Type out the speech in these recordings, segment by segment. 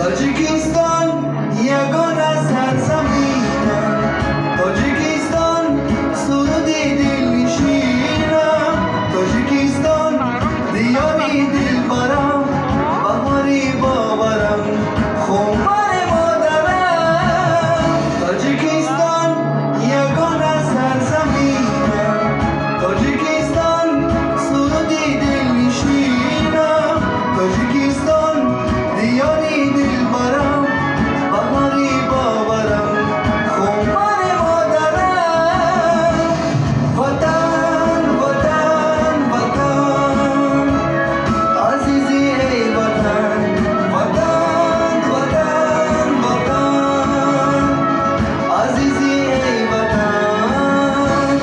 Тоҷикистон ягона сарзаминам, Тоҷикистон суруди дилнишинам, Тоҷикистон диёри дилбарам, баҳори боварам, хумари модарам. Тоҷикистон ягона сарзаминам, Тоҷикистон суруди дилнишинам, Тоҷикистон диёри дилбарам, баҳори боварам, хумари модарам. Ватан, Ватан, Ватан, азизи эй Ватан, Ватан, Ватан, Ватан, азизи эй Ватан.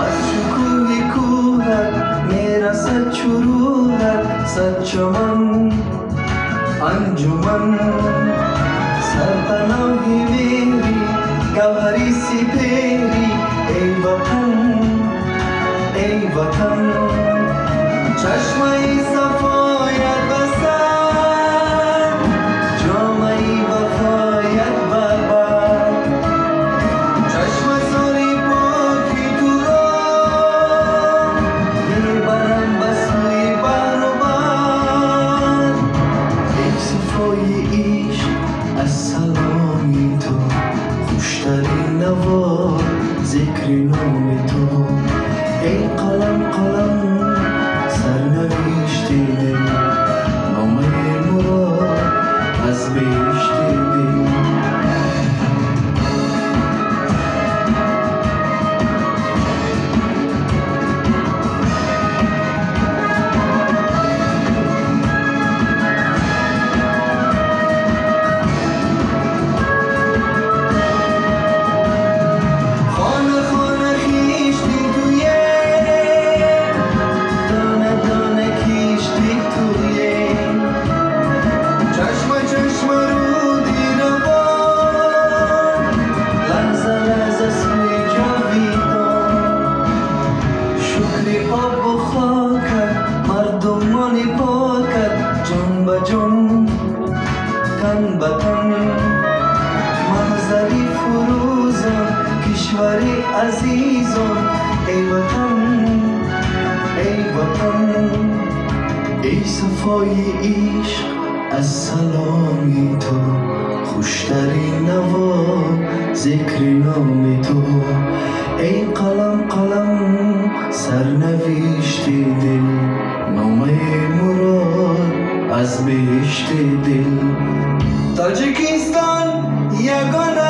Аз шукӯҳи кӯҳат мерасад чуруҳат, сад чаман анҷуман, сарпаноҳи меҳри гавҳари сипеҳри, эй Ватан, эй Ватан. Чашмаи сафоят ба сар, ҷомаи вафоят бар бар, чашмасори поки туро мебарам ба сӯи баҳру бар. Эй сафои ишқ, аз саломи ту хуштарин наво зикри номи ту. Эй қалам, қалам, сарнавишти дил, номаи мурод аз беҳишти дил. Хона хона хишти туе, дона дона кишти туе, чашма чашма руди равон, лаҳза лаҳза сӯи ҷовидон. Шукри обу хокат, мардумони покат, ҷон ба ҷон, тан ба тан, манзари фурӯзон, кишвари азизон, эй Ватан, эй Ватан. Эй сафои ишқ, аз саломи ту хуштарин наво зикри номи ту. Эй қалам, қалам, сарнавишти дил, номаи мурод аз беҳишти дил. Тоҷикистон ягона